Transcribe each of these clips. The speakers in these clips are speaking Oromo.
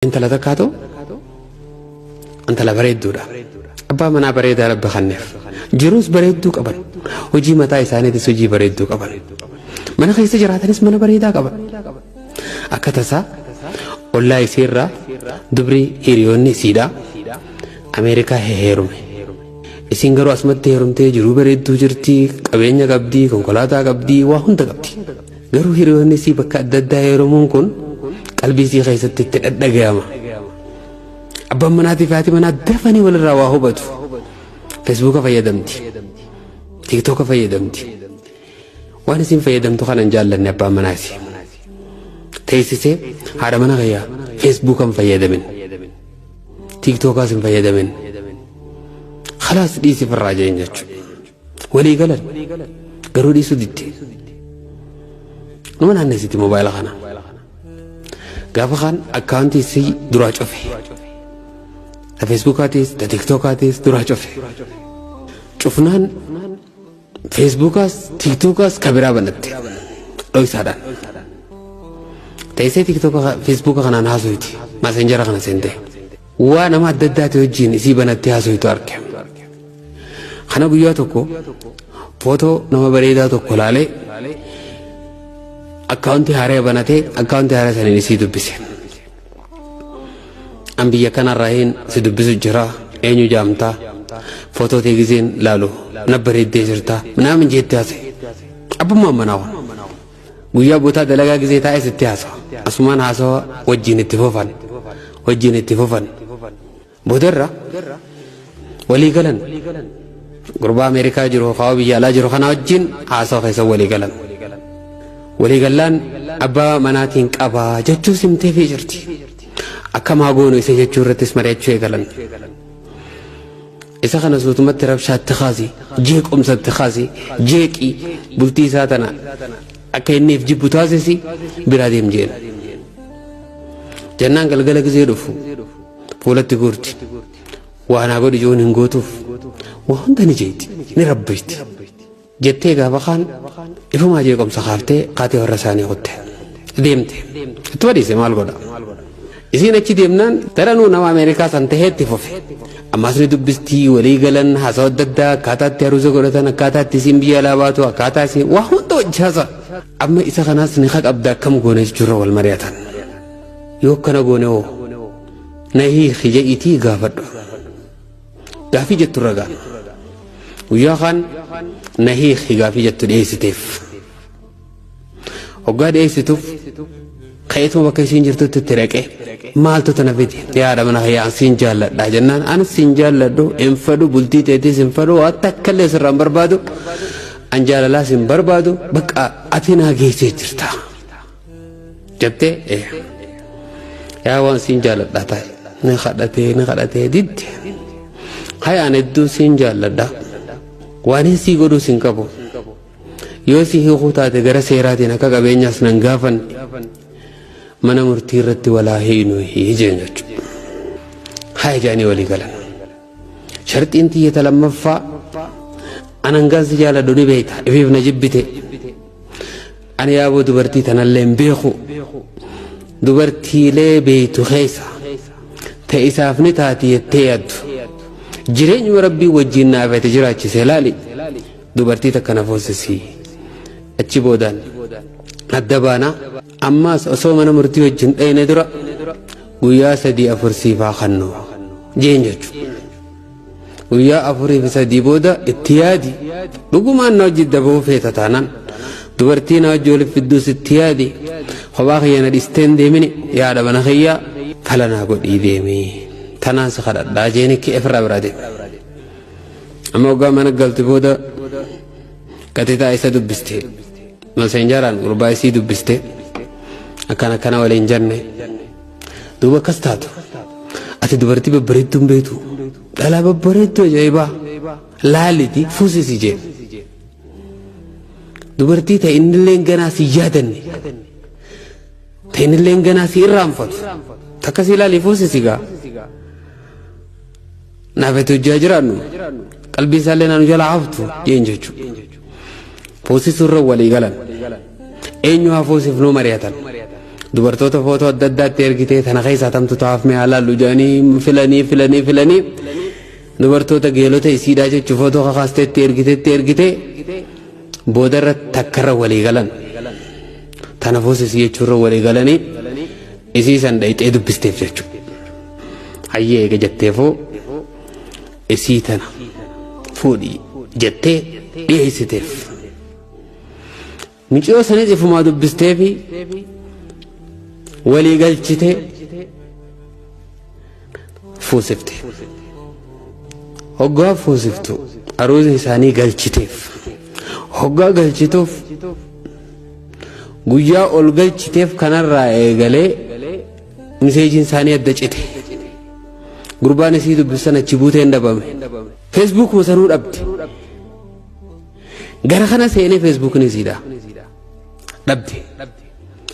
Intala takkaatu intala bareedduudha. Abbaa manaa bareedaa rabbi kenneef. Jiruus bareedduu qaban. Hojii mataa isaaniitis hojii bareedduu qaban. Mana keessa jiraatanis mana bareedaa qaban. Akka tasaa ollaa isiirraa dubri hiriyoonni isiidhaa Ameerikaa heerume. Isiin garuu asumatti heerumtee jiruu bareedduu jirti, qabeenya qabdi, konkolaataa qabdi, waa hunda qabdi. Garuu hiriyoonni isii bakka adda addaa heerumuun kun qalbii isii keessatti itti dhadhagayama. Abbaan manaatii fi haati manaa dafanii walirraa waa hubatu. Feesbuuka fayyadamti. Tiktooka fayyadamti. Waan isin fayyadamtu kana hin jaallanne abbaan manaa isii. Teessisee haadha mana kiyyaa feesbuuka hin fayyadamin. Tiktookaas hin fayyadamin. Khalaas dhiisi firraa jeen jechuudha. Walii galan garuu dhiisuu didde. Nama naannessiti moobaayila kana. Gaafa kaan akkaawuntii isii duraa cufe. Ta feesbuukaatis ta tiktookatis duraa cufe. Cufnaan feesbuukaas tiktookaas ka biraa banatte. Dhoysaadhaan. Teessee tiktooka feesbuuka kanaan haasoyti. Maasenjara kana seentee. Waa nama adda addaati wajjin isii banattee haasoytu arge. Kana guyyaa tokko footoo nama bareedaa tokko laalee akkaawuntii haaraa banatee akkaawuntii haaraa saniin isii dubbise. An biyya kanarraa hin si dubbisu jira eenyu jaamtaa footoo tee gizeen laalu na bareeddee jirta minaamin jeetti haase. Abbummaan manaa kun guyyaa bootaa dalagaa gizee taa'es itti haasawa. Asumaan haasawa wajjin itti fufan wajjin itti fufan. Boodarra walii galan gurbaa Ameerikaa jiru kaawwa biyya alaa jiru kana wajjin haasawa keessa walii galan. Walii gallaan abbaa manaatiin qabaa jechuu simteefii jirti. Akkam haa goonu isa jechuu irrattis mari'achuu eegalan. Isa kana suutumatti rabshaatti kaasi, jeequmsatti kaasi, jeeqi bultii isaa tana akka inni if jibbu taasisi biraa deem jeen. Jennaan galgala gizee dhufu fuulatti guurti. Waa naa godhi jechuun hin gootuuf. Waa hunda ni jeeti, ni rabbishti. Jettee gaafa kaan ifumaa jeequmsa kaaftee kaatee warra isaanii kutte. Deemte. Itti badiise maal godha? Isiin achi deemnaan daranuu nama Ameerikaa san tahee itti fufe. Ammas ni dubbistii walii galan haasawa adda addaa akkaataa itti haruusa godhatan akkaataa itti isiin biyya alaa baatu akkaataa isiin waa hunda wajji haasa. Amma isa kanaas ni qabda akkam goone jechuurra wal mari'atan. Yoo akkana goone hoo na hiiki jedhiitii gaafadhu. Gaafii jettu irra ga'a. Guyyaa kaan na hiiki gaafii jettu dhiyeessiteef. Hoggaa dhiyeessituuf ka'eetuma bakka isiin jirtutti itti dhaqee maaltu tana fide yaada mana kiyyaa siin jaalladha jennaan anis siin jaalladhu hin fedhu bultii teetiis hin fedhu waan takka illee sirraa hin barbaadu an jaalalaas hin barbaadu bakka ati naa geessee jirta. Jettee ee yaa waan siin jaaladha taa'e ni kadhatee ni kadhatee didde. Haya an hedduu siin jaalladha waan hin sii godhuus hin qabu. Yoo si hiikuu taate gara seeraatiin akka qabeenyaas nan gaafan mana murtii irratti walaa hiinu jeen jechuudha. Haya jedhanii walii galan. Sharxiin tiyyata lammaffaa anan si jaaladhu ni beekta ifiif na jibbite. Ani yaaboo dubartii tanallee hin beeku. Dubartiilee beektu keessa ta'e isaaf ni taati jettee yaaddu. Jireenyuma rabbii wajjin naafete jiraachise laali. Dubartii takka na foosisii. Achi boodaan adda baana. Ammaas osoo mana murtii wajjin dhayne dura guyyaa 3 4 siifaa kannu jeen jechuudha. Guyyaa 4 fi 3 booda itti yaadi dhugumaan na wajjin daboo feeta taanaan dubartii na wajjin waliif fidduus itti yaadi kophaa kiyya na dhiistee hin deemini yaada mana kiyyaa fala naa godhii deemi tanaan si kadhadhaa jeeni kee ofirraa biraa deemi. Amma hoggaa mana galti booda gateetaa isa dubbiste maseenjaraan gurbaa isii dubbiste akkana akkana waliin jenne duuba akkas taatu ati dubartii babbareedduu hin beektu dhalaa babbareedduu ajaa'ibaa laaliti fuusisi jee dubartii ta'e innillee ganaa si yaadanne ta'e innillee ganaa si irraanfatu takka si ilaali fuusisi gaa naafetu hojjaa jiraannu qalbii isaallee naanu jalaa haftu jeen jechuudha. Fuusisuu irra walii galan eenyu haa fuusifnuu mari'atan. Dubartoota footoo adda addaatti ergitee tana keessaa tamtu taa'aaf mee haa laallu jedhanii filanii filanii filanii dubartoota geelota isiidhaa jechuun footoo kakaasteetti ergiteetti ergitee boodarra takkarra walii galan. Tana fuusisii jechuurra walii galanii isii san dhayxee dubbisteef jechuudha. Hayyee eega jetteefoo isii tana fuudhii jettee dhiyeessiteef. Miciyoo sanis ifumaa dubbisteefi walii galchitee fuusifte. Hoggaa fuusiftu aruuza isaanii galchiteef. Hoggaa galchituuf guyyaa ol galchiteef kanarraa eegalee miseejiin isaanii adda cite. Gurbaan isii dubbisan achi buuteen dhabame. Feesbuukuma sanuu dhabde. Gara kana seenee feesbuukni isiidha. Dhabde.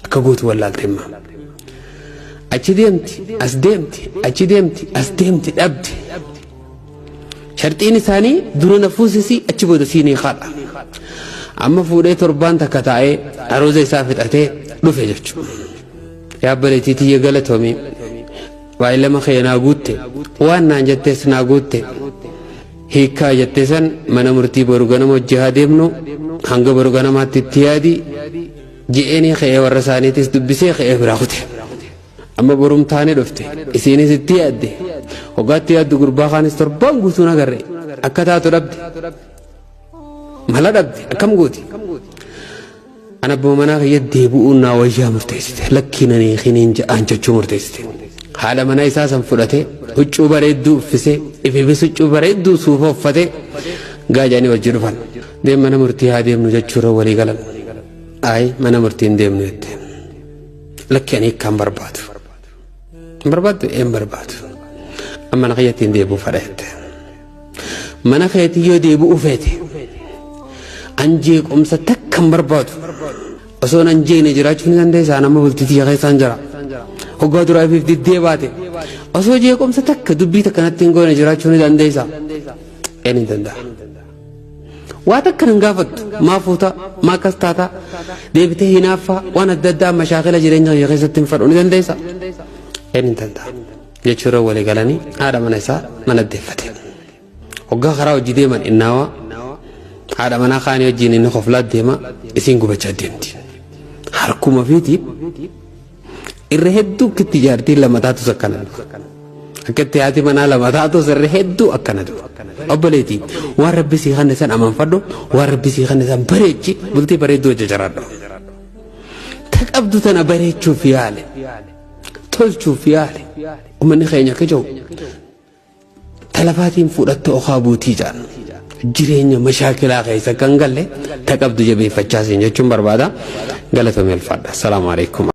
Akka gootu wallaalte imma. Achi deemti, as deemti, achi deemti, as deemti dhabde. Sharxiin isaanii dura na fuusisi achi booda siinii haadha. Amma fuudhee torbaan takka taa'ee aruuza isaa fixatee dhufe jechuudha. Yaa obboleettii tiyya galatoomii. Baay'ilama kee naa guutte. Waan naan jettees naa guutte. Hiikkaa jette san mana murtii boru ganama hojii haa deemnu hanga boru ganamaatti itti yaadi je'eenii ka'ee warra isaaniitis dubbisee ka'ee biraa kute. Amma borum taane dhufte isiinis itti yaadde hoggaatti yaaddu gurbaa kaanis torbaan guutuun agarre akka taatu dhabde mala dhabde akkam gooti. An abbuma manaa kiyya deebi'uun naa wayyaa murteessite. Lakkii nan hiikiniin ja'aan jechuu murteessite. Haadha manaa isaa san fudhatee huccuu bareedduu uffisee ifiifis huccuu bareedduu suufa uffatee gaajanii wajji dhufan. Deem mana murtii haa deemnu jechuurra walii galan. Ayi mana murtii hin deemnu jette. Lakki ani hiikkaan barbaadu. Hin barbaaddu? Ee hin barbaadu. Amma mana kiyyatti hin deebi'u fedha jette. Mana keetii yoo deebi'uu feete an jeequmsa takka hin barbaadu. Osoo nan jeeqne jiraachuu ni dandeessa an amma bultii tiyya keessaan jira. Hoggaa duraa ifiif diddee baate osoo jeequmsa takka dubbii takka natti hin goone jiraachuu ni dandeessa. Een hin danda'a. Waa takka nan gaafattu maa fuuta maa akkas taata deebitee hinaaffaa waan adda addaa mashaakila jireenya kiyya keessatti hin fadhu ni dandeessa. Een hin danda'a. Jechuurra walii galanii haadha mana isaa mana deeffate. Hoggaa karaa hojii deeman innaawa haadha manaa kaanii wajjin inni koflaa deema isiin gubachaa deemti. Harkuma fiitiin irra hedduu akkitti jaartiin lama taatus akkana dhufa. Akkitti haati manaa lama taatus irra hedduu akkana dhufa. Obboleetii waan rabbi sii kanne san amanfadhu waan rabbi sii kanne san bareechi bultii bareedduu hojja jiraadhu. Ta qabdu tana bareechuuf yaale tolchuuf yaale uummanni keenya akka jiru talafaatiin fudhatte okaa buutii jedhan. Jireenya mashaakilaa keessa kan galle ta qabdu jabeeffachaa siin jechuun barbaada. Galatoomii ulfaadha. Assalaamu alaikum.